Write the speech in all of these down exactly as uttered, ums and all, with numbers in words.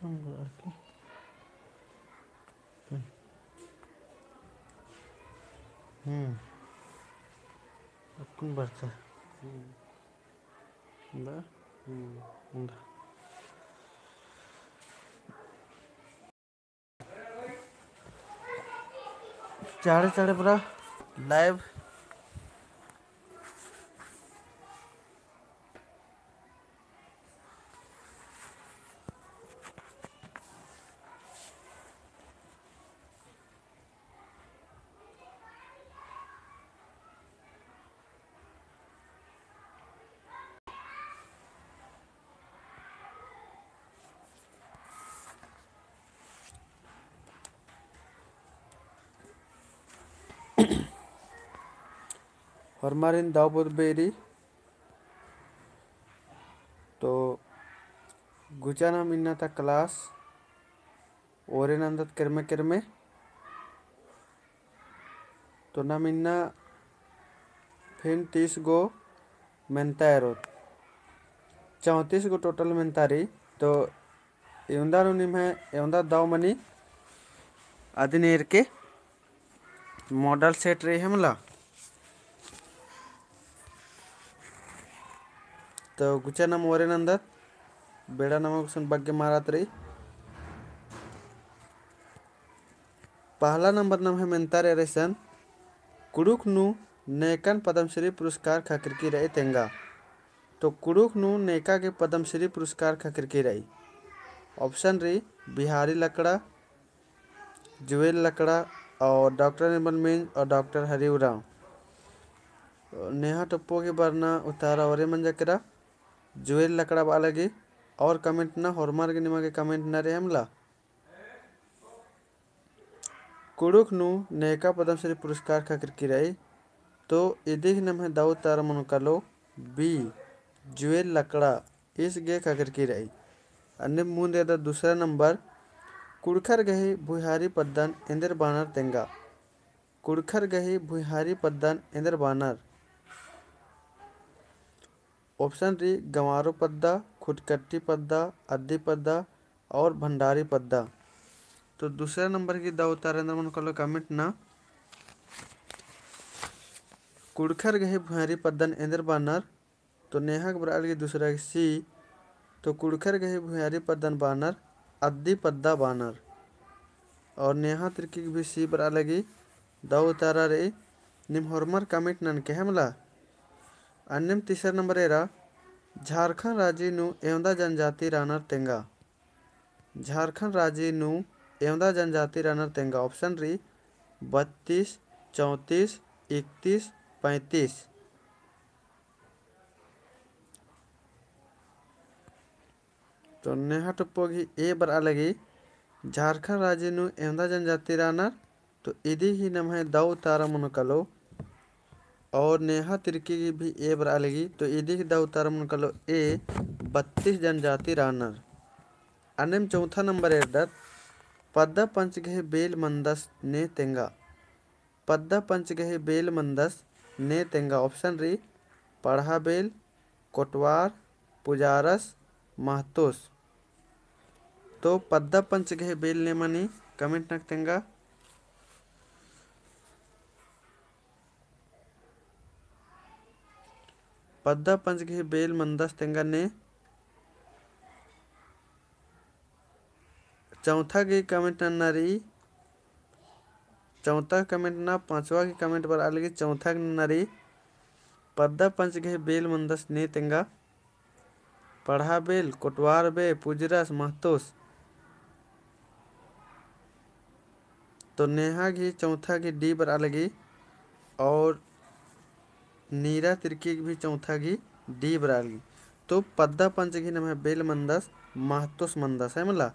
हम्म। अक्कुन बरचा। हम्म। बा? हम्म। उंदा। चाड़े चाड़े बरा live। होरमारिन दव बअदर बेरी। तो गुचा नाम इन्ना ता class ओरे नन्दत केरमे केरमे। तो नाम इन्ना फिन तीस गो मेन्ता एरोत, चौंतीस गो total मेन्ता रई। तो एवंदा नू निम्है एवंदा दव मनी अदिन एरके model set रई है मला। तो गुचा नाम ओरे नन्दत, बेड़ा नाम गुसन बग्गे मारत रई। पहला नंबर नम्है मेन्ता रई रइसन, कुँड़ुख़ नू नेकन पद्मश्री पुरस्कार ख़क्खरकी रई तेंगा। तो कुँड़ुख़ नू नेका गे पद्मश्री पुरस्कार ख़क्खरकी रई। Option रई बिहारी लकड़ा, जुएल लकड़ा और डॉक्टर निर्मल मिंज और डॉक्टर हरि उराँव। नेहा टोप्पो गे बरना उतारा ओरे मंजा केरा, जुएल लकड़ा बआ लगी। और comment ना, होरमर गे निमा गे comment ना रई है मला। कुँड़ुख़ नू नेका पद्मश्री पुरस्कार ख़क्खरकी रई, तो इदिही नम्है दव उतारा मनो कालो B, जुएल लकड़ा, ईस गे ख़क्खरकी रई। अन्ने मुन्द एदा दूसरा नंबर, कुँड़ुख़र गही भुइँहारी पद्दन एन्देर बानर तेंगा। कुँड़ुख़र गही भुइँहारी पद्दन एन्देर बानर। Option रई गँवारो पद्दा, खुटकट्टी पद्दा, अद्दी पद्दा और भंडारी पद्दा। तो दूसरा नंबर गही दव उतारा एन्देर मनो कालो comment ना। कुँड़ुख़र गही भुइँहारी पद्दन एन्देर बानर। तो नेहा गे बरआ लगी दूसरा गे C। तो कुँड़ुख़र गही भुइँहारी पद्दन बानर, अद्दी पद्दा बानर। और नेहा तिरकी गे भी C बरआ लगी। दव उतारा रई, नीम होरमर comment ननके है मला। अन्नेम तीसरा नंबर एरा, झारखंड राजी नू एवंदा जनजाति रअनर तेंगा। झारखंड राजी नू एवंदा जनजाति रअनर तेंगा। Option रई बत्तीस, चौंतीस, इकतीस, पैंतीस। तो नेहा टोप्पो गही A बरआ लगी, झारखंड राजी नू एवंदा जनजाति रअनर। तो इदिही नम्है दव उतारा मनो कालो। और नेहा तिरकी गही भी A बरआ लगी, तो इदिही दव उतारा मनो कालो A, बत्तीस जनजाति रअनर। अन्नेम चौथा नंबर एरदत, पद्दा पंच गही बेल मन्दस ने तेंगा। पद्दा पंच गही बेल मन्दस ने तेंगा। Option रई पड़हा बेल, कोटवार, पुजारस, महतोस। तो पद्दा पंच गही बेल ने मनी comment नक तेंगा। पद्दा पंच गही बेल मन्दस तेंगा ने। चौथा गही comment नन्ना रई, चौथा comment ना, पाँचवा गही comment बरआ लगी, चौथा गही नन्ना रई, पद्दा पंच गही बेल मन्दस ने तेंगा। पड़हा बेल, कोटवार बेल, पुजरस, महतोस। तो नेहा गही चौथा गही D बरआ लगी और नीरा तिरकी गही भी चौथा गही D बरआ लगी। तो पद्दा पंच गही नम्है बेल मन्दस, महतोस मन्दस है मला।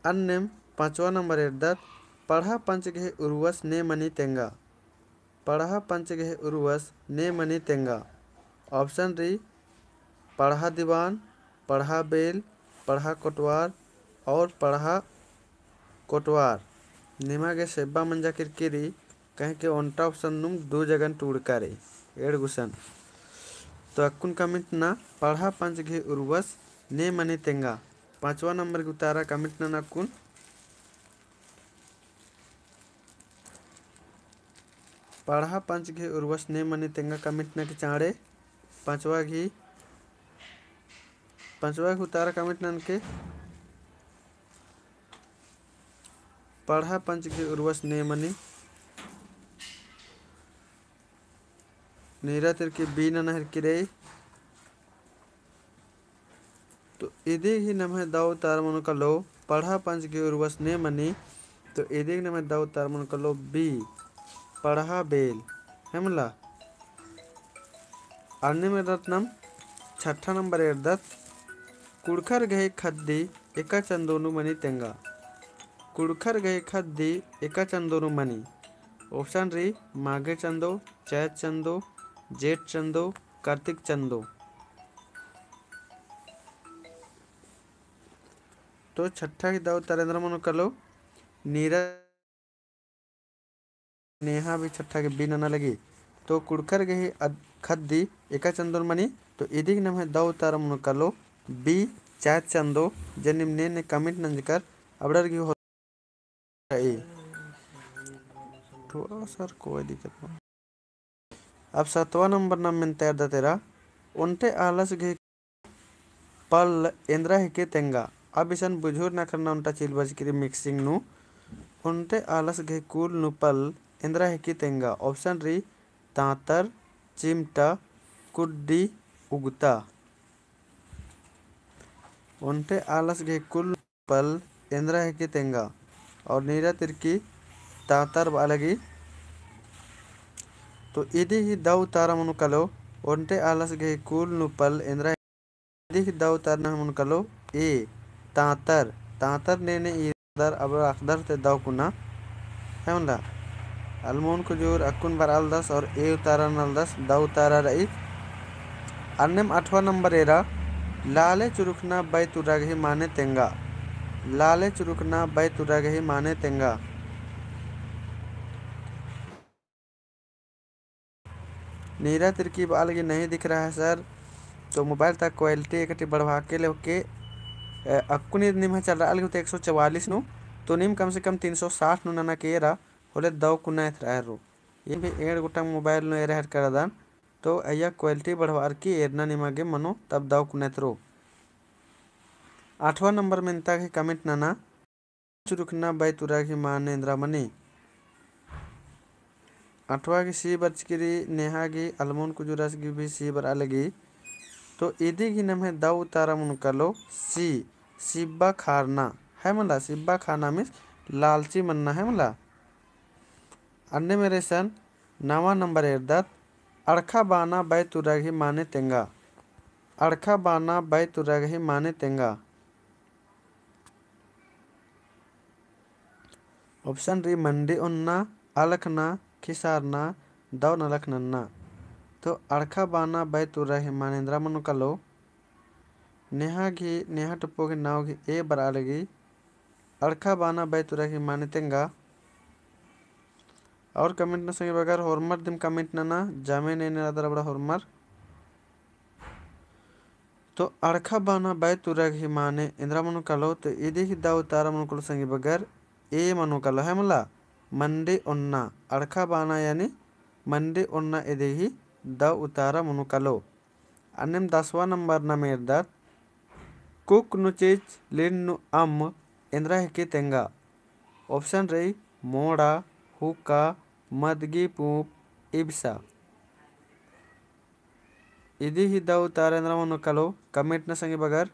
अन्नेम पाँचवा नंबर एरदत, पड़हा पंच गही उर्वस ने मनी तेंगा। पड़हा पंच गही उर्वस ने मनी तेंगा। Option रई पड़हा दीवान, पड़हा बेल, पड़हा कोटवार और पड़हा कोटवार। निमा गे सेब्बा मंजा केरकी रई, कहे कि ओन्टा option नुम दू जगन टूड़का रई, एंड़ गुसन। तो अक्कुन comment ना, पड़हा पंच गही उर्वस ने मनी तेंगा। पाँचवा नंबर गही उतारा comment नना अक्कुन। पड़हा पंच गही उर्वस ने मनी तेंगा comment नना के चाँड़े। पाँचवा गही, पाँचवा गही उतारा comment ननके। पड़हा पंच गही उर्वस ने मनी। नीरा तिरकी B नना हेलरकी रई। तो इदी गही नम्है दव उतारा मनो कालो, पड़हा पंच गही उर्वस ने मनी। तो इदी गही नम्है दव उतारा मनो कालो B, पड़हा बेल, है मला। अन्नेम एरदत नाम छठा नंबर एरदत, कुँड़ुख़र गही ख़द्दी एका चंदो नू मनी तेंगा। कुँड़ुख़र गही ख़द्दी एका चंदो नू मनी। Option रई, माघे चंदो, चैत चंदो, जेठ चंदो, कार्तिक चंदो। तो छठा गही दव उतारा एन्दरा मनो कालो, नीरा नेहा भी छठा गही B नना लगी। तो कुँड़ुख़र गही अद-, ख़द्दी एका चंदो नू मनी। तो इदी गही नम्है दव उतारा मनो कालो B, चैत चंदो। जे नीम ने ने comment नंजकर अबड़र गही हो रई। थोड़ा सा कोई दिक्कत नहीं। अब सतवा नंबर नाम मेन्ता एरदत एरा, ओन्टे आलस गही पल एन्दरा हिके तेंगा। अब इसन बुझुर नखरना ओन्टा चिल बरचकी रई mixing नू। ओन्टे आलस गही कुल नू पल एन्दरा हिके तेंगा। Option रई, तांतर, चिमटा, कुड्डी, उगता। ओन्टे आलस गही कुल पल एन्दरा हिके तेंगा। और नीरा तिरकी तांतर बआ लगी। तो इदी गही दव उतारा मनो कालो, ओन्टे आलस गही कुल नू पल एन्दरा, इदी गही दव उतारा नम्है मनो कालो A, तांतर। तांतर ने ने ई दर अब अख़दर ती दव कुना, है मला। अलमोन कुजूर अक्कुन बरआलदस और A उतारा ननालदस, दव उतारा रई। अन्नेम अठवा नंबर एरा, लाले चुरुखना बै तुरा गही माने तेंगा। लाले चुरुखना बै तुरा गही माने तेंगा। नीरा तिरकी बआ लगी नहीं दिख रहा है sir, तो mobile ता quality एकटी बढ़वा के लेके, अ, अक्कुन ईद निम्है चलरआ लगी होले एक सौ चवालीस नू, तो नीम कम से कम तीन सौ साठ नू नना के एरा, होले दव कुना एथरआ हेलरो। ये भी एंड़ गोटंग mobile नू एरा हेलरकदन, तो अइय्या quality बढ़वारकी एरना निमा गे मनो, तब दव कुना एथरो। आठवाँ नंबर मेन्ता गही comment नना, चुरुखना बै तुरा गही माने एन्दरा मनी। आठवाँ गही C बरचकी रई, नेहा गही अलमोन कुजूरस गही भी C बरआ लगी। तो इदी गही नम्है दव उतारा मनो कालो C, सिब्बा खारना, है मला, सिब्बा खारना means लालची मन्ना, है मला। अन्नेम एरा इसन नवा नंबर एरदत, अड़खा बाना बै तुरा गही माने तेंगा। अड़खा बाना बै तुरा गही माने तेंगा। Option रई मंडी ओन्ना, अलखना, खिसारना, दव नलख नन्ना। तो अड़खा बाना बै तुरा गही माने एन्दरा मनो कालो। नेहा गही, नेहा टोप्पो गही नाव गही A बरआ लगी। अड़खा बाना बै तुरा गही माने तेंगा। और comment नना संगी बगर होरमर दिम comment नना, जामे ने ने रअदर अबड़ा होरमर। तो अड़खा बाना बै तुरा गही माने एन्दरा मनो कालो, तो इदी गही दव उतारा मनो कालो संगी बगर A मनो कालो, है मला, मंडी ओन्ना, अड़खा बाना यानी मंडी ओन्ना इदी गही दव उतारा मनो कालो। अन्नेम दसवाँ नंबर नाम एरदत, कुक नू चिच, लीन नू अम्म, एन्दरा हिके तेंगा। Option रई, मोड़ा, हुक्का, मदगी पूंप, इबसा। इदी गही दव उतारा एन्दरा मनो कालो, comment नना संगी बगर।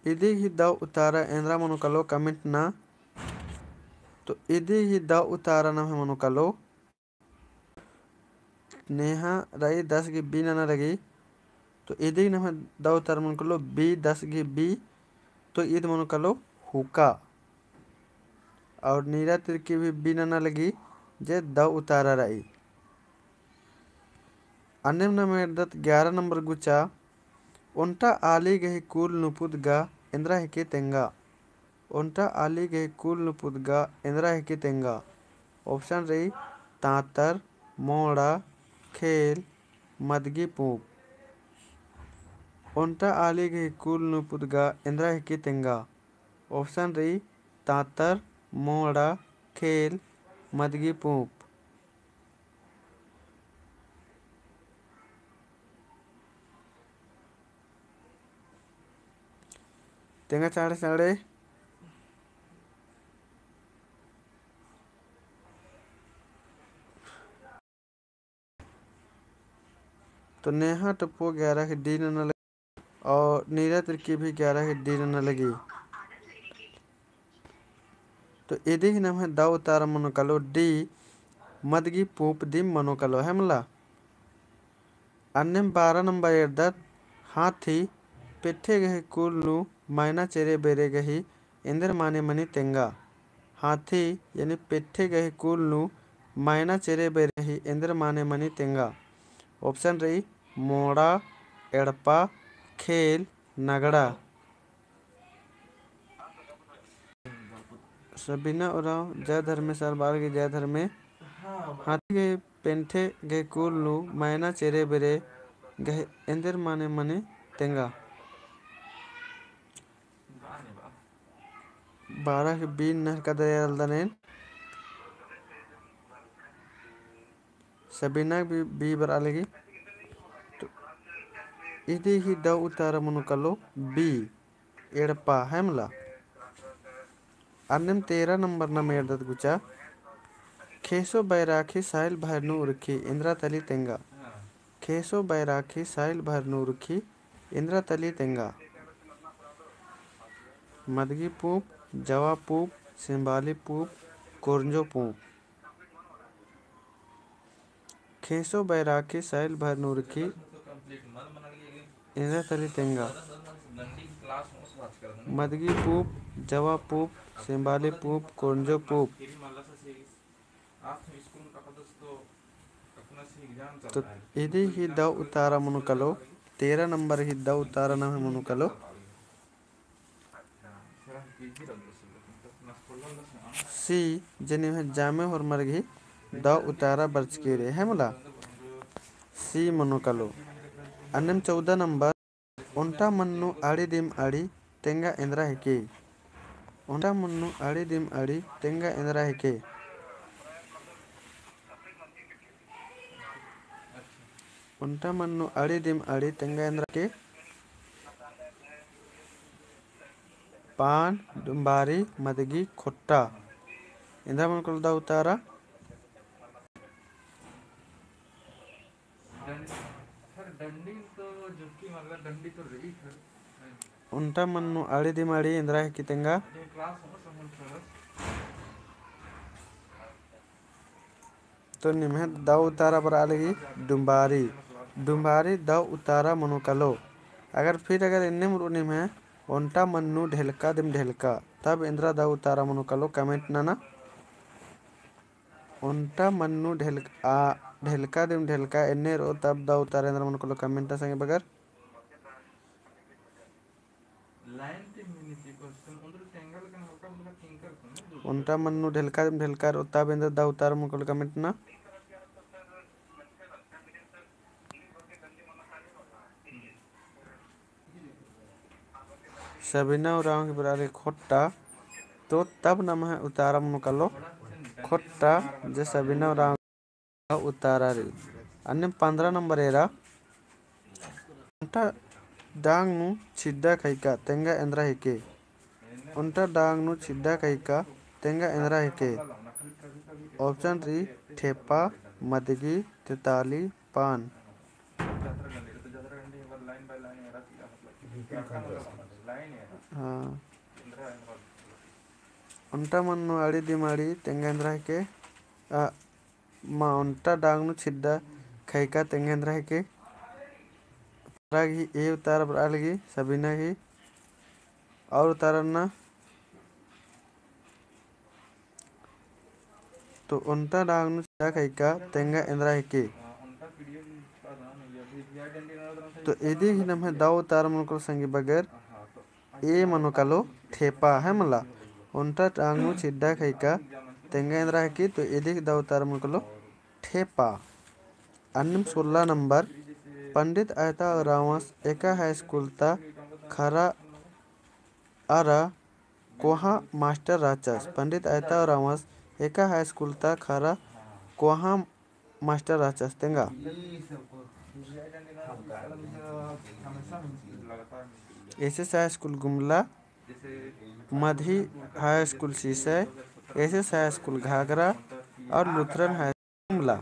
इदी गही दव उतारा एन्दरा मनो कालो comment नना। तो इदी गही दव उतारा नम्है मनो कालो। नेहा रई दस गही B नना लगी। तो इदी गही नम्है दव उतारा मनो कालो B, दस गही B। तो ईद मनो कालो हुक्का। और नीरा तिरकी भी B नना लगी, जे दव उतारा रई। अन्नेम नाम एरदत ग्यारह नंबर गुचा, ओन्टा आली गही कुल नू पुदगा एन्दरा हिके तेंगा। ओन्टा आली गही कुल नू पुदगा एन्दरा हिके तेंगा। Option रई, तांतर, मोड़ा, खेल, मदगी पूंप। ओन्टा आली गही कुल नू पुदगा एन्दरा हिकी तेंगा। Option रई, तांतर, मोड़ा, खेल, मदगी पूंप। तेंगा चाँड़े चाँड़े। तो नेहा टप्पो ग्यारह ही D नना लगी और नीरा तिर्की भी ग्यारह ही D नना लगी। तो इदी ही नम्है दौ उतारा मनो कालो D, मदगी पूंप दिम मनो कालो, है मला। अन्नेम बारह नंबर एरदत, हाथी पेट्ठे गही कुल नू मायना चेरे बेरे गही एन्देर माने मनी तेंगा। हाथी यानी पेट्ठे गही कुल नू मायना चेरे बेरे गही एन्देर माने मनी तेंगा। Option रई मोड़ा, एड़पा, खेल, नगड़ा। सबीना उराँव जय धर्मे सर बार की जय धर्मे। हाथी गही पेट्ठे गही कुल नू मायना चेरे बेरे गही एन्देर माने मनी तेंगा। बारह के बीन नहर का दया अलदनेन। सबीना भी B बरआ लगी। तो इदी ही दौ उतारा मनो कालो B, एड़पा, है मला। अन्नेम तेरह नंबर नम एरदत गुचा। खेसो बैराखी साइल भर नू उरखी, एन्दरा तली तेंगा। खेसो बैराखी साइल भर नू उरखी, एन्दरा तली तेंगा। मदगी पूंप, जवा पूंप, सिम्बाली पूंप, कोरंजो पूंप। खेसो बैराखी साइल भर नू उरखी, एन्दरा तली तेंगा। मदगी पूंप, जवा पूंप, सिम्बाली पूंप, कोरंजो पूंप। तो इदी ही दौ उतारा मनो कालो, तेरह नंबर ही दौ उतारा नम्है मनो कालो। C, जे निम्है जामे होरमर गही दौ उतारा बरचकी रई, है मला। C मनो कालो। अन्नेम चौदह नंबर, ओन्टा मन्नू आड़ी दिम आड़ी तेंगा एन्दरा हिके। ओन्टा मन्नू आड़ी दिम आड़ी तेंगा एन्दरा हिके। ओन्टा मन्नू आड़ी दिम आड़ी तेंगा एन्दरा हिके। पान, डुम्बारी, मदगी, खोट्टा। एन्दरा मनो कालो दौ उतारा। डं-, सर, डंडी तो जुक्की मतलब डंडी तो रई, सर। ओन्टा मन्नू आड़ी दिम आड़ी एन्दरा हिके तेंगा। तो निम्है दौ उतारा बरआ लगी डुम्बारी। डुम्बारी दौ उतारा मनो कालो। अगर फिर अगर एन्नेम रओ निम्है ओन्टा मन्नू ढेलका दिम ढेलका, तब एन्दरा दौ उतारा मनो कालो comment नना। ओन्टा मन्नू ढेलक-, आ, ढेलका दिम ढेलका एन्ने रओ तब दौ उतारा एन्दरा मनो कालो comment नना संगी बगर। ओन्टा मन्नू ढेलका दिम ढेलका रओ तब एन्दरा दौ उतारा मनो कालो comment नना। सबीना उराँव गही बरआ लगी खोट्टा, तो तब नम्है उतारा मनो कालो खोट्टा, जे सबीना उराँव गही उतारा रई। अन्नेम पन्द्रह नंबर एरा, ओन्टा डांग नू छिड्डा खइका तेंगा एन्दरा हिके। ओन्टा डांग नू छिड्डा खइका तेंगा एन्दरा हिके। Option रई ठेपा, मदगी, तेताली, पान। हाँ। ओन्टा मन्नू आड़ी दिम आड़ी तेंगा एन्दरा हिके। आ, मा ओन्टा डांग नू छिड्डा खइका तेंगा एन्दरा हिके। पूरा गही A उतारा बरआ लगी सबीना गही। और उतारा नना। तो ओन्टा डांग नू छिड्डा खइका तेंगा एन्दरा हिके। तो इदी ही नम्है दौ उतारा मनो कालो संगी बगर A मनो कालो ठेपा है मला। ओन्टा डांग नू छिड्डा खइका तेंगा एन्दरा हिके, तो इदी ही दौ उतारा मनो कालो ठेपा। अन्नेम सोलह नंबर। पंडित अयता उराँवस एका हाई स्कूल ता खरा अरा कोहाँ मास्टर रहचस। पंडित अयता उराँवस एका हाई स्कूल ता खरा कोहाँ मास्टर रहचस तेंगा। एसएस हाई स्कूल गुमला, मदही हाई स्कूल सीसई, एसएस हाई स्कूल घाघरा और लुथरन हाई स्कूल गुमला।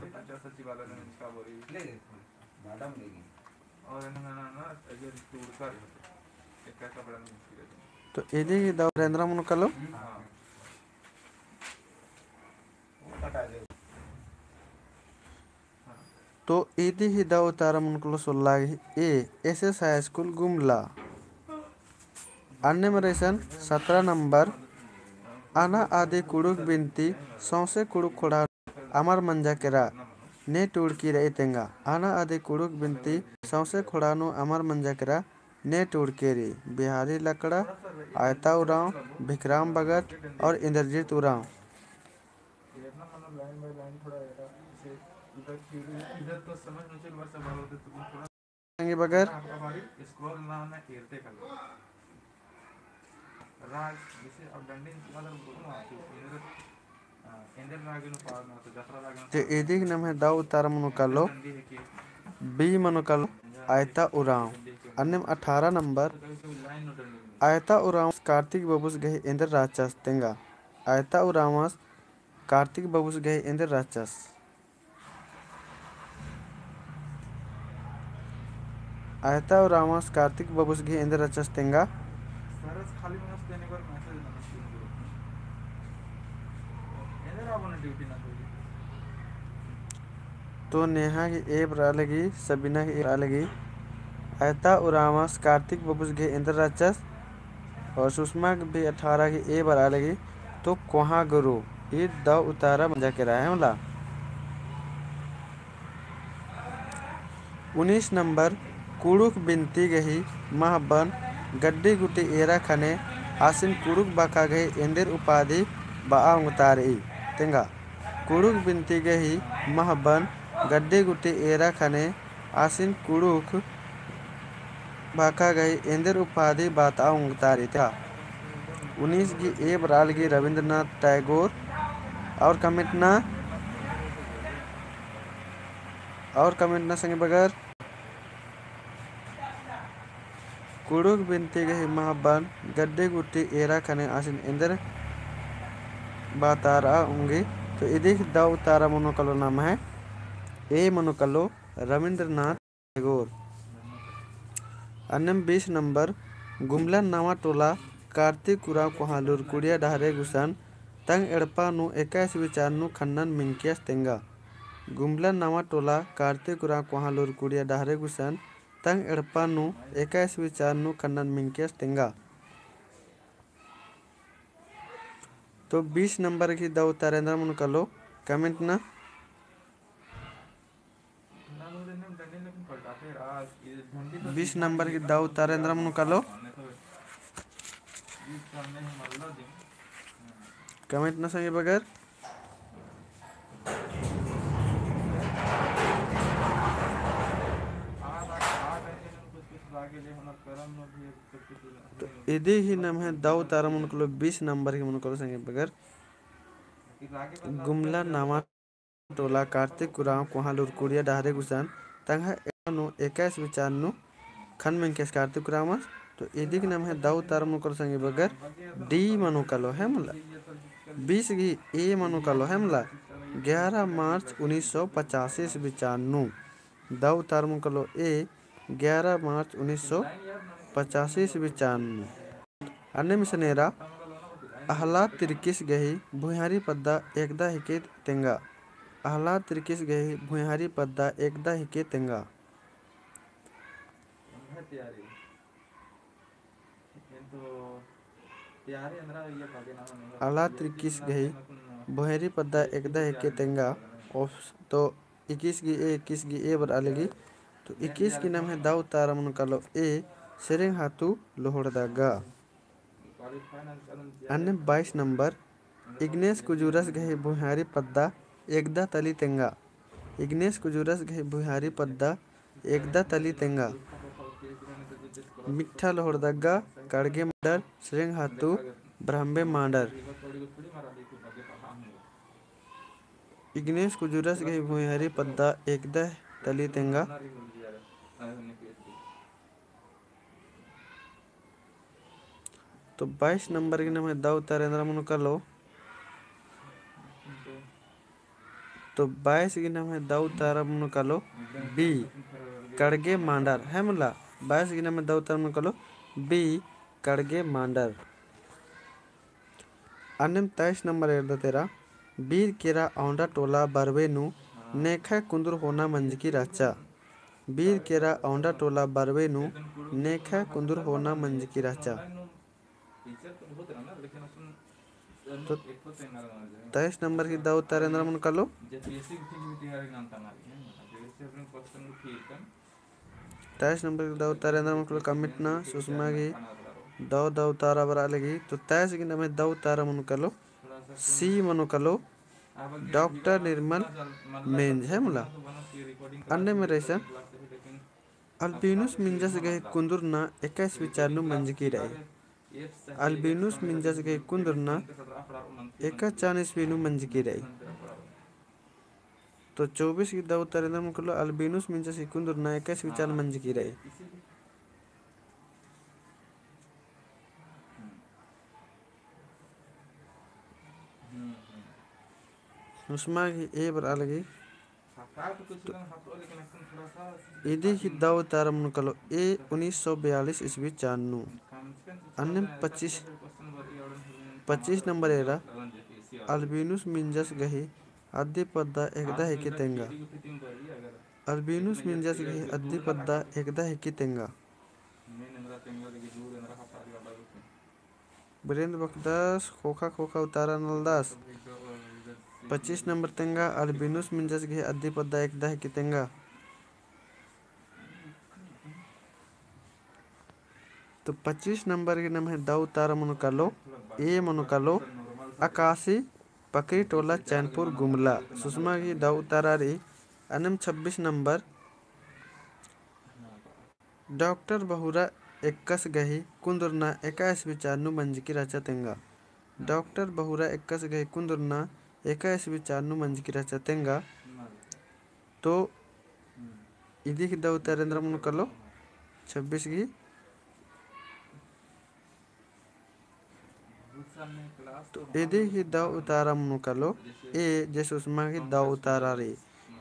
तो इदी ही दव उतारा एन्दरा मनो कालो। तो इदी ही दव उतारा मनो कालो सोल्ला गही ए, एसएस हाई स्कूल गुमला। अन्नेम रअदन सतरा नंबर, अना अदी कुँड़ुख़ बिनती सौंसे कुँड़ुख़ ख़ोंड़हा नू अमर मंजा केरा ने टूड़की रई तेंगा। अना अदी कुँड़ुख़ बिनती सौंसे ख़ोंड़हा नू अमर मंजा केरा ने टूड़की रई। बिहारी लकड़ा, अयता उराँव, भिखराम भगत और इंद्रजीत उराँव। संगी बगर। जे इदी ही नम्है दव उतारा मनो कालो, बी मनो कालो, अयता उराँव। अन्नेम अठारह नंबर, अयता उराँवस कार्तिक बबुस गही एन्देर रहचस तेंगा। अयता उराँवस कार्तिक बबुस गही एन्देर रहचस। अयता उराँवस कार्तिक बबुस गही एन्देर रहचस तेंगा। तो नेहा गही ए बरआ लगी, सबीना गही ए बरआ लगी। अयता उराँवस कार्तिक बबुस गही एन्देर रहचस। और सुषमा गही भी अठारह गही ए बरआ लगी। तो कोहाँ गुरु, ई दव उतारा मंजा केरा है मला। उन्नीस नंबर, कुँड़ुख़ बिनती गही महबन गड्डी गूटी एरा ख़ने आसिन कुँड़ुख़ भाखा गही एन्देर उपाधि बआ ओंगतारई तेंगा। कुँड़ुख़ बिनती गही महबन गड्डी गूटी एरा ख़ने आसिन कुँड़ुख़ भाखा गही एन्देर उपाधि बआ ओंगतारई तेंगा। उन्नीस गही ए बरआ लगी रवींद्रनाथ टैगोर। और comment ना, और comment ना संगी बगर। कुँड़ुख़ बिनती गही महबन गड्डी गूटी एरा ख़ने आसिन एन्देर बअतारआ ओंगी। तो इदी ही दव उतारा मनो कालो नम्है ए मनो कालो रवींद्रनाथ टैगोर। अन्नेम बीस नंबर, गुमला नवा टोला कार्तिक उराँव कोहाँ लूरकुड़िया डहरे गुसन तंग एड़पा नू एका ईस्वी चान नू ख़न्नन मिंकियस तेंगा। गुमला नवा टोला कार्तिक उराँव कोहाँ लूरकुड़िया डहरे गुसन तंग एड़पा नू एका ईस्वी चान नू ख़न्नन मिंकियस तेंगा। तो बीस नंबर गही दव उतारा एन्दरा मनो कालो, comment ना। बीस नंबर गही दव उतारा एन्दरा मनो कालो, comment ना संगी बगर। तो इदी ही नम्है दव उतारा मनो कालो, बीस नंबर गही मनो कालो संगी बगर। गुमला नवा टोला कार्तिक उराँव कोहाँ लूरकुड़िया डहरे गुसन तंग्है एड़पा नू एका ईस्वी चान नू ख़न्न मिंकियस कार्तिक उराँवस। तो इदी गही नम्है दव उतारा मनो कालो संगी बगर, D मनो कालो है मला। बीस गही A मनो कालो है मला, ग्यारह मार्च उन्नीस सौ पचासी ईस्वी चान नू। दव उतारा मनो कालो A, ग्यारह मार्च उन्नीस सौ पचासी ईस्वी चान नू। अन्नेम इसन एरा, अहलाद तिर्कीस गही भुइँहारी पद्दा एकदा हिके तेंगा। अहलाद तिर्कीस गही भुइँहारी पद्दा एकदा हिके तेंगा। अहलाद तिर्कीस गही भुइँहारी पद्दा एकदा हिके तेंगा। Op-, तो इक्कीस गही A, इक्कीस गही A बरआ लगी। तो इक्कीस गही नम्है दव उतारा मनो कालो A, सेरेंग हातु लोहड़दा गा। अन्नेम बाईस नंबर, इग्नेस कुजूरस गही भुइँहारी पद्दा एकदा तली तेंगा। इग्नेस कुजूरस गही भुइँहारी पद्दा एकदा तली तेंगा। मिट्ठा लोहरदगा, कड़गे मांडर, सिरिंग हातू, ब्रह्मे मांडर। इग्नेस कुजूरस गही भुइँहरी पद्दा एकदा तली तेंगा। तो बाईस नंबर गे नम्है दौ उत्तर एन्दरा मनो कालो। तो बाईस गे नम्है दौ उत्तर मनो कालो B, कड़गे मांडर, है मला। बाईस गे नम्है दौ उत्तर मनो कालो B, कड़गे मांडर। अन्नेम तेईस नंबर एरदत एरा, बीर केरा औंडा टोला बरवे नू नेखय कुन्दुर होना मंजकी रहचा। बीर केरा औंडा टोला बरवे नू नेखय कुन्दुर होना मंजकी रहचा। तो तेईस नंबर गे दौ उत्तर एन्दरा मनो कालो। तेईस नंबर गे दौ उत्तर एन्दरा मनो कालो, comment ना, सुषमा गही दौ दौ उत्तर बरआ लगी। तो तेईस गे नम्है दौ उत्तर मनो कालो, C मनो कालो, डॉक्टर निर्मल मिंज, है मला। अन्नेम एरा इसन, अल्बिनुस मिंजस गही कुन्दुरना एका ईस्वी चान नू मंजकी रई। अल्बिनुस मिंजस गही कुन्दुरना एका चान ईस्वी नू मंजकी रई। तो चौबीस गे दौ उत्तर एन्दरा मनो कालो, अल्बिनुस मिंजस गही कुन्दुरना एका ईस्वी चान मंजकी रई। सुषमा गही A बरआ लगी। तो इदी गही दौ उत्तर मनो कालो A, उन्नीस सौ बयालीस ईस्वी चान नू। अन्नेम पच्चीस, पच्चीस नंबर एरा, अल्बिनुस मिंजस गही अद्दी पद्दा एकदा हिके तेंगा। अल्बिनुस मिंजस गही अद्दी पद्दा एकदा हिके तेंगा। बिरेंद बकदस, खोखा खोखा उतारा नलदस। पच्चीस नंबर तेंगा, अल्बिनुस मिंजस गही अद्दी पद्दा एकदा हिके तेंगा। तो पच्चीस नंबर गे नम्है दौ उत्तर मनो कालो, A मनो कालो, आकाशी पकरी टोला चैनपुर गुमला। सुषमा गही दौ उत्तर रई। अन्नेम छब्बीस नंबर, डॉक्टर बहुरा एक्कस गही कुन्दुरना एका ईस्वी चान नू मंजकी रहचा तेंगा। डॉक्टर बहुरा एक्कस गही कुन्दुरना एका ईस्वी चान नू मंजकी रहचा तेंगा। तो इदी गही दौ उत्तर एन्दरा मनो कालो, छब्बीस गही। तो इदी गही दौ उत्तर मनो कालो A, जे सुषमा गही दौ उत्तर रई,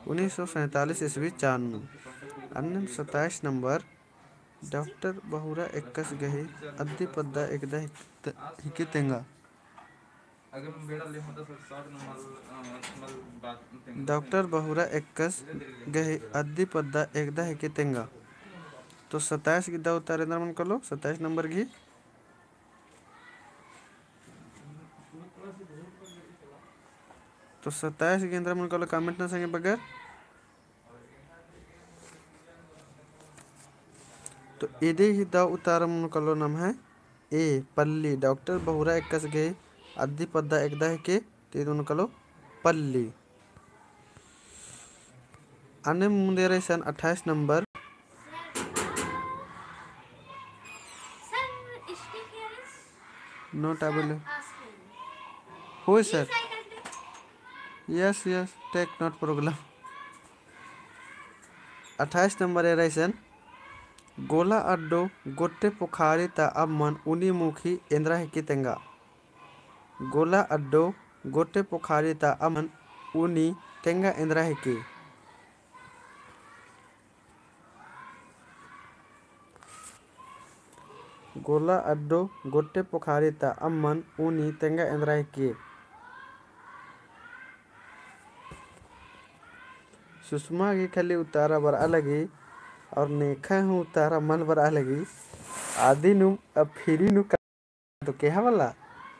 उन्नीस सौ सैंतालीस ईस्वी चान नू। अन्नेम सत्ताईस नंबर, डॉक्टर बहुरा एक्कस गही अद्दी पद्दा एकदा हिक-, हिके तेंगा। डॉक्टर बहुरा एक्कस गही अद्दी पद्दा एकदा हिके तेंगा। तो सत्ताईस गही दौ उत्तर एन्दरा मनो कालो, सत्ताईस नंबर गही। तो सत्ताईस गही एन्दरा मनो कालो, comment ना संगे बगर। तो इदी गही दौ उत्तर मनो कालो नम्है A, पल्ली। डॉक्टर बहुरा एक्कस गही अद्दी पद्दा एकदा हिके, तो इदी मनो कालो पल्ली। अन्नेम मुन्देरा इसन अट्ठाईस नंबर। Not available। होय sir। Yes, yes, take not problem। अट्ठाईस नंबर एरा इसन, गोला अड्डो गोट्टे पोखारी ता अम्मन उनी मुखी एन्दरा हिके तेंगा। गोला अड्डो गोट्टे पोखारी ता अम्मन उनी तेंगा एन्दरा हिके। गोला अड्डो गोट्टे पोखारी ता अम्मन उनी तेंगा एन्दरा हिके। सुषमा गही खाली उतारा बरआ लगी, और नेखा हूँ उतारा मल बरआ लगी। आदिनुम अब free नू तो केहा वाला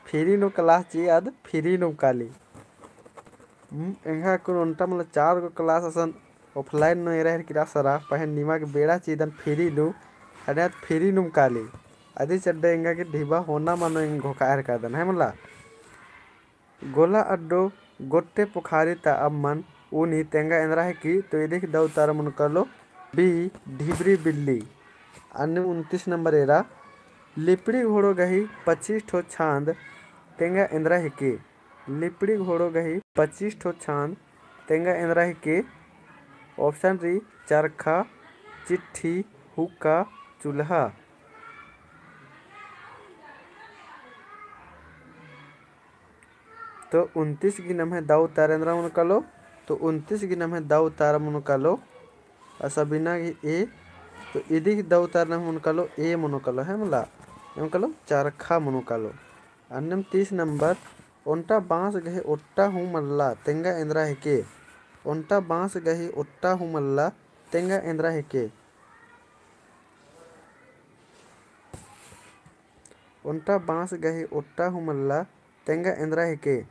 free नू class ची आद free नू काली। हम्म, एंगा कुन ओन्टा मला चार गो class असन offline नू एरा हेर किरा सरा, पहें निमा गे बेड़ा चिदन free नू, अने आद free नू काली। अदी चड्डे एंगा गे ढिबा होना मनो एंग घोखा हेर कादन, है मला। गोला अड्डो गोट्टे पोखारी ता अम्मन उनी तेंगा एन्दरा हिकी, तो इदी गही दौ उतारा मनो कालो B, ढिबरी बिल्ली। अन्नेम उनतीस नंबर एरा, लिपड़ी घोड़ो गही पच्चीस ठो छांद तेंगा एन्दरा हेके। लिपड़ी घोड़ो गही पच्चीस ठो छांद तेंगा एन्दरा हेके। Option रई, चरखा, चिट्ठी, हुक्का, चूल्हा। तो उनतीस गे नम्है दौ उत्तर एन्दरा मनो कालो, तो उनतीस गे नम्है दौ उत्तर मनो कालो, अ सबीना गे A, तो इदी गे दौ उत्तर नम्है मनो कालो, A मनो कालो, है मला, एम कालो, चरखा मनो कालो। अन्नेम तीस नंबर, ओन्टा बांस गही ओट्टा हूँ मल्ला, तेंगा एन्दरा हेके। ओन्टा बांस गही ओट्टा हूँ मल्ला, तेंगा एन्दरा हेके। ओन्टा बांस गही ओट्टा हूँ मल्ला, तेंगा एन्दरा हेके।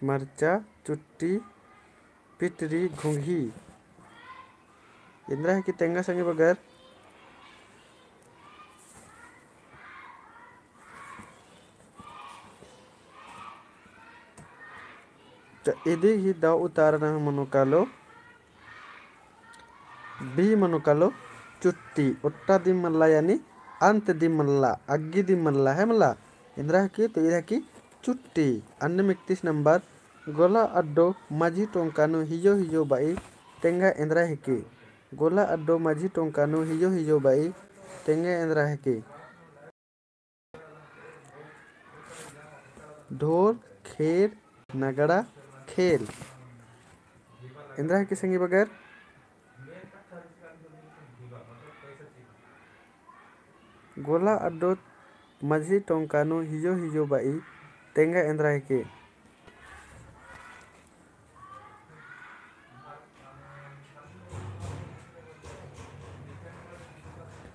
मरचा, चुट्टी, पिटरी, घुंघी। एन्दरा हेके तेंगा संगी बगर। तो इदी गे दौ उत्तर नम्है मनो कालो। B मनो कालो चुट्टी, ओट्टा दिम मल्ला यानी अंत दिम मल्ला, अग्गी दिम मल्ला है मला। एन्दरा हेके तो इदा हेके चुट्टी। अन्नेम इकतीस नंबर, गोला अड्डो मझी टोंका नू हियो हियो बई तेंगा एन्दरा हेके। गोला अड्डो मझी टोंका नू हियो हियो बई तेंगा एन्दरा हेके। ढोल, खेल, नगड़ा, खेल। एन्दरा हेके संगी बगर। गोला अड्डो मझी टोंका नू हियो हियो बई तेंगा एन्दरा हेके।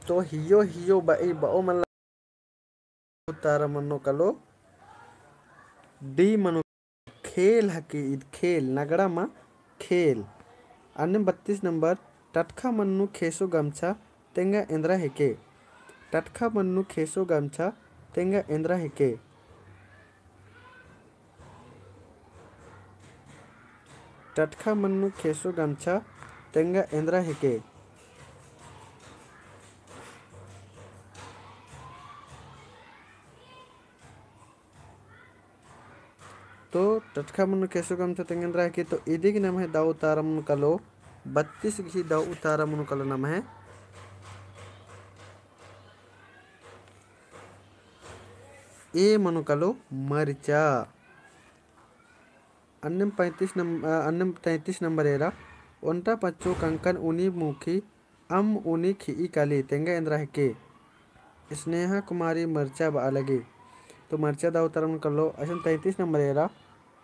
तो हियो हियो बई बओ मल्ला। उत्तर मनो कालो D मनो। खेल हेके ईद खेल, नगड़ा मा खेल। अन्नेम बत्तीस नंबर, टटखा मन्नू खेसो गमछा तेंगा एन्दरा हेके। टटखा मन्नू खेसो गमछा तेंगा एन्दरा हेके। टटखा मन्नू खेसो गमछा तेंगा एन्दरा हेके। तो टटखा मन्नू खेसो गमछा तेंगा एन्दरा हेके। तो इदी गे नम्है दौ उत्तर मनो कालो, बत्तीस गही दौ उत्तर मनो कालो नम्है A मनो कालो मरचा। अन्नेम पैंतीस नम-, अ, अन्नेम तैंतीस नंबर एरा, ओन्टा पच्चो कंकन उनी मुखी अम्म उनी खिई काली तेंगा एन्दरा हेके। स्नेहा कुमारी मरचा बआ लगी। तो मरचा दौ उत्तर मनो कालो। असन तैंतीस नंबर एरा,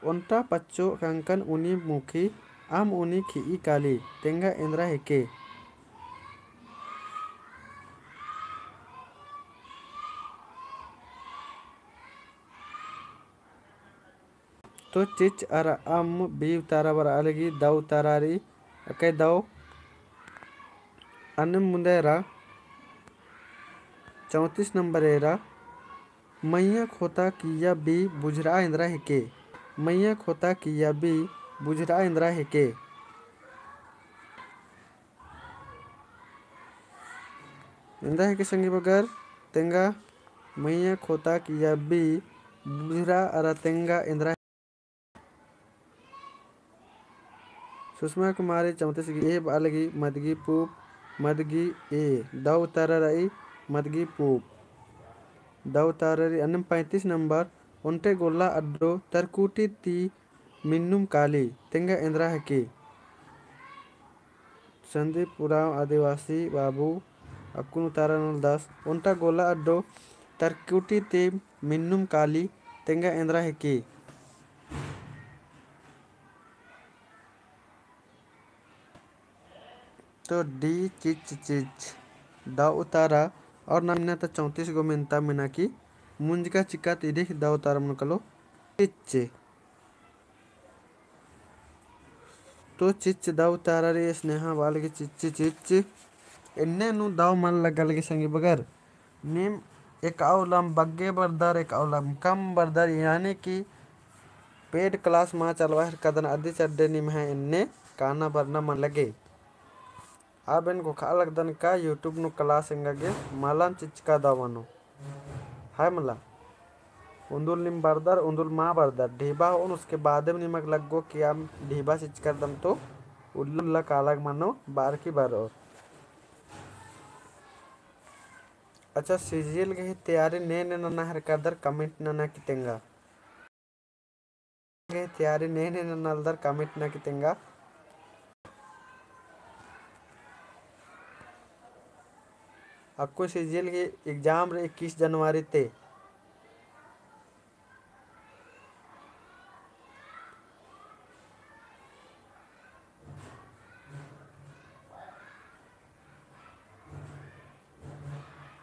ओन्टा पच्चो कंकन उनी मुखी अम्म उनी खिई काली तेंगा एन्दरा हेके। तो चिच्च अरा अम्म B उत्तर बरआ लगी, दौ उत्तर रई अकय दौ। अन्नेम मुन्दा एरा चौंतीस नंबर एरा, मइय्याँ खोता किय्या B बुझरआ एन्दरा हेके। मइय्याँ खोता किय्या B बुझरआ एन्दरा हेके। एन्दरा हेके संगी बगर तेंगा मइय्याँ खोता किय्या B बुझरआ अरा तेंगा एन्दरा। सुषमा कुमारी चौंतीस गही A बआ लगी मदगी पूप, मदगी A, दौ उत्तर रई मदगी पूप। दौ उत्तर रई। अन्नेम पैंतीस नंबर, ओन्टे गोल्ला अड्डो तरकुटी ती मिन्नुम काली तेंगा एन्दरा हेके। संदीप उराँव आदिवासी बाबू अक्कुन उत्तर नल दस, ओन्टा गोल्ला अड्डो तरकुटी ती मिन्नुम काली तेंगा एन्दरा हेके। तो D चिच्च चिच्च। दौ उत्तर और नन्ना तो चौंतीस गो मेन्ता मेना की मुंजका चिक्का तिरिख दौ उत्तर मनो कालो चिच्च। तो चिच्च दौ उत्तर रई स्नेहा बआ लगी चिच्च चिच्च। एन्ने नू दौ मल लग्गा लगी संगी बगर। नीम एकअउलम बग्गे बरदर, एकअउलम कम बरदर, यानी कि Paid class मा चलवा हेलरकदन अदी चड्डे निम्है एन्ने काना बरना मल लगे। अब एन घोखा लगदन का YouTube नू class एंगा गे मलम चिचका दव मनो। है मला। उन्दुल नीम बरदर, उन्दुल मा बरदर। ढिबा होओन, उसके बादे में निमक लग्गो कि आम ढिबा चिचका रअदम तो उल्ला उल्ला कालग मनो बअर की बरओर। अच्छा, CGL गही तैयारी ने ने नना हेलरकदर comment नना की तेंगा। गे तैयारी ने ने ननालदर comment नना की तेंगा। अक्कु CGL गही exam रई इक्कीस जनवरी ते।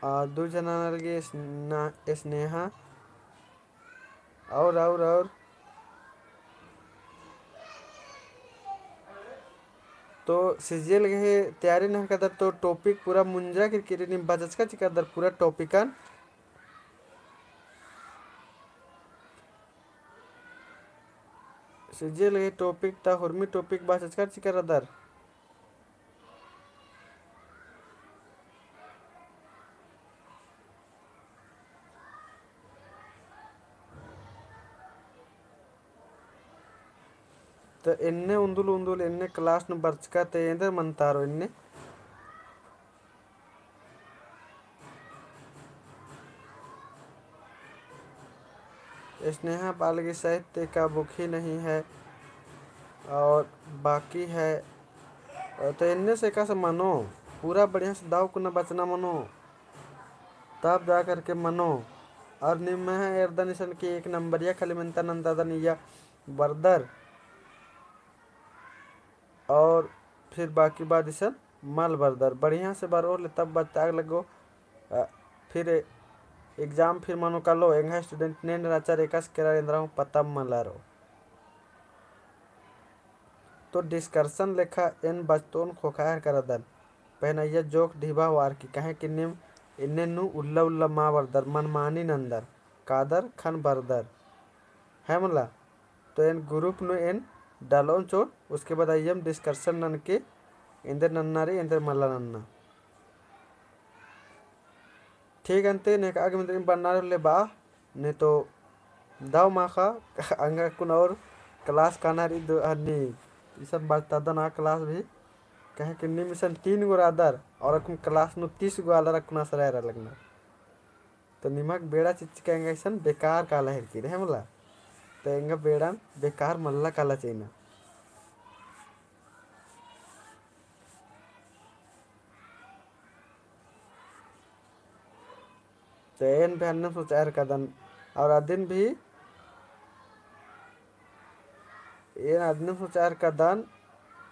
आ, दू जना नलगी स्ना-, स्नेहा। और, और, और। तो CGL गही तैयारी नना हेलरकदर तो topic पूरा मुंजरा किरकिरी नीम बचचका चिचका रअदर पूरा topicन। CGL गही topic ता हुरमी topic बचचका चिचका रअदर। तो एन्ने उन्दुल उन्दुल एन्ने class नू बरचका ते एन्देर मनतारो एन्ने। स्नेहा पालगी साहित्य का book ही नहीं है और बाकी है। तो एन्ने से एकासे मनो, पूरा बढ़िया से दव कुना बचना मनो, तब जा करके मनो। और निम्है एरदन इसन कि एक नंबरिया खाली मेन्ता नन्ददन इया बरदर। और फिर बाकी बाद इसन मल बरदर। बढ़िया से बरओर ले तब बचताग लग्गो। अ, फिर exam फिर मनो कालो, एंग्है student ने ने रहचर एकासे केरर एन्दरा हूँ पता मल रओ। तो discussion लेखा एन बचतोन खोखा हेलरकदन। पहनैया जोक ढिबा होअर की, काहे कि नीम एन्ने नू उल्ला उल्ला मा बरदर, मनमानी नन्दर, कादर ख़ने बरदर। है मला? तो एन group नू एन डालोन चोन, उसके बाद अइयम discussion ननके एन्देर नन्ना रई, एन्देर मल्ला नन्ना। ठीक अन्ते नेकआ गे मेंदरिम बन्ना ले बा, नहीं तो दव माखा अंगा कुन और class काना रई दो हन्नी, इसन बचतादन आ class भी, काहे कि नीम इसन तीन गो रअदर और अक्कुन class नू तीस गो आलर अक्कुन असरा एरा लगनर। तो निम्है बेड़ा चिच्चका एंगा इसन बेकार काला हेलरकी रई, है मला? तो एंगा बेड़ान बेकार मल्ला काला चइना। तो एन भी अन्नेम सोचआ हेलरकदन और अदिन भी एन अदिन सोचआ हेलरकदन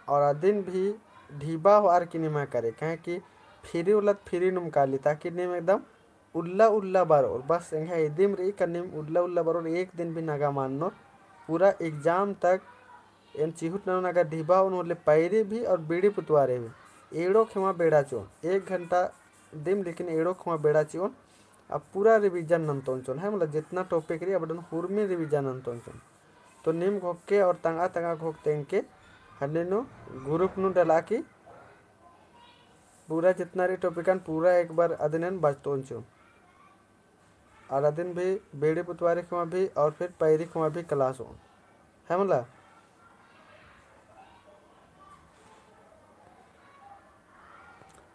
और अदिन भी ढिबा होअर की निम्है करे, काहे कि free उल्ला त free नुम काली, ताकि नीम एकदम उल्ला उल्ला बरओर, बस एंग्है इदिम रई का नीम उल्ला उल्ला बरओर, एक दिन भी नगा मल ननोर, पूरा exam तक एन चिहुट ननोन। अगर ढिबा ओन होले पैरी भी और बीड़ी पुतवारे भी एड़ो खेमा बेड़ा चिओन, एक घंटा दिम लेकिन एड़ो खेमा बेड़ा चिओन। अब पूरा revision नन्तोन चिओन, है मला, जितना topic रई अबड़न हुरमी revision नन्तोन चिओन। तो नीम घोख के और तंगआ तंगआ घोख तेंगके हन्ने नू group नू डला की पूरा जितना रई topicन पूरा एक बार अदिन एन बचतोन चिओन। और अदिन भी बीड़ी पुतवारी खेमा भी और फिर पैरी खेमा भी class ओन, है मला?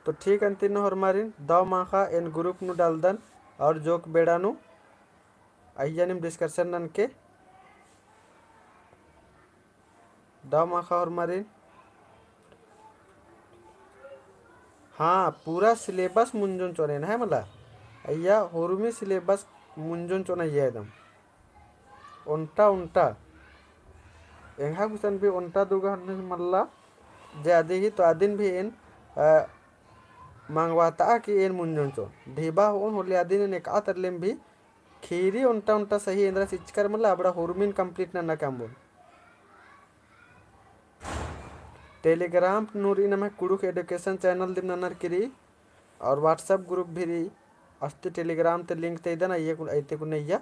तो ठीक अन्ती नू होरमारिन दव माखा एन group नू डालदन और जोक बेड़ा नू अइय्या नीम discussion ननके। दव माखा होरमारिन। हाँ, पूरा syllabus मुंजोन चिओन एन, है मला? अइय्या हुरमी syllabus मुंजोन चिओन अइय्या एकदम। ओन्टा ओन्टा। एंग्है गुसन भी ओन्टा दुगो हन्ने मल्ला, जे अदी ही तो अदिन भी एन, अ, मंगवाता कि एन मुंजोन चिओन। ढिबा होओन होले अदिन एन एका तरलेम भी खीरी ओन्टा ओन्टा सही एन्दरा चिचकर मला अबड़ा हुरमिन complete नन्ना काम्बोन। Telegram नू रई नम्है कुँड़ुख़ education channel दिम ननर की रई और WhatsApp group भी रई। अस्ती Telegram ती link तेइदन अइय्या कुन, अइते कुन अइय्या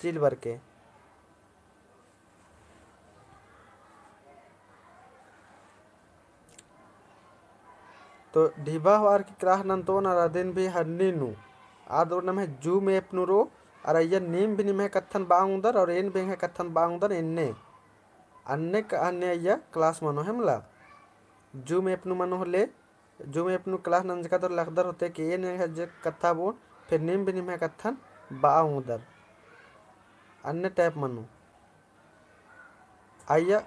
चिल बरके। तो ढिबा होअर की class नन्तोन अरा अदिन भी हन्नी नू। आद ओर नम्है Zoom app नू रओ, अरा अइय्या नीम भी निम्है कत्थन बआ ओंगदर, और एन भी एंग्है कत्थन बआ ओंगदर एन्ने। अन्ने क-, अन्ने अइय्या class मनो है मला। Zoom app नू मनो होले, Zoom app नू class नंजका दर लखदर होते कि एन एंग्है जे कत्था बओन, फिर नीम भी निम्है कत्थन बआ ओंगदर। अन्ने type मनो। अइय्या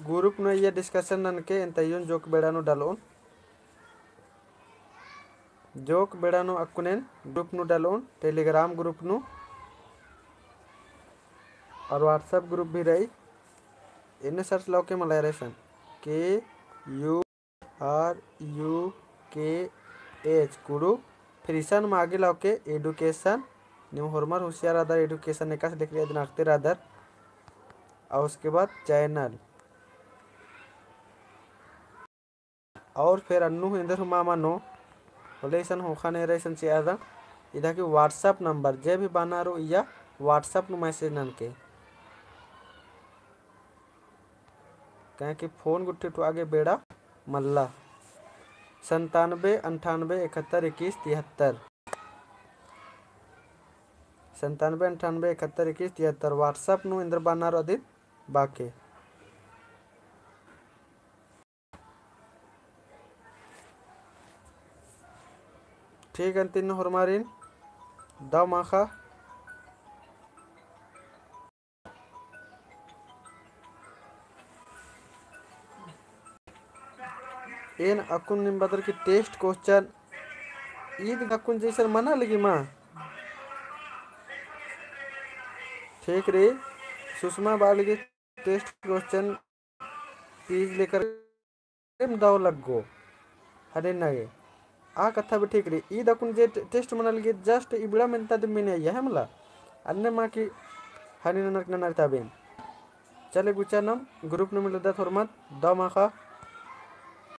group नू अइय्या discussion ननके एन तइयोन जोक बेड़ा नू डलओन। जोक बेड़ा नू अक्कुन एन group नू डलओन, Telegram group नू और WhatsApp group भी रई। एन्ने search लौके मला एरा इसन, K U R U K H कुँड़ुख़, फिर इसन मा आगे लौके education, नीम होरमर होशियार रअदर education एकासे लेकर अदिन अख़ते रअदर। और उसके बाद channel। और फिर अन्नु हूँ एन्देर हूँ मा मनो, होले इसन ख़ोख़ा नेरा इसन चिआ रअदन, इदा की WhatsApp number, जे भी बअना रओ इय्या WhatsApp नू message ननके। काहे कि phone गुट्ठी टुआ गे बेड़ा मल्ला। संतानबे अंठानबे इकहत्तर इक्कीस तिहत्तर। संतानबे अंठानबे इकहत्तर इक्कीस तिहत्तर WhatsApp नू एन्देर बअना रओ अदिन बाके। ठीक, अन्तिन होरमारिन दव माख़ा। एन अक्कुन नीम बअदर की test question ईद अक्कुन जैसन मना लगी मा। ठीक रई, सुषमा बआ लगी test question ईद लेकर एम दव लग्गो। हने नगे। आ कत्था भी ठीक रई। ईद अक्कुन जे टे-, test मना लगी just इबड़ा मेन्ता दिम मेने अइय्या है मला। अन्ने मा कि हने ननर ननर ताबेन। चले गुचा नम group नू मिलदत होरमत दव माख़ा।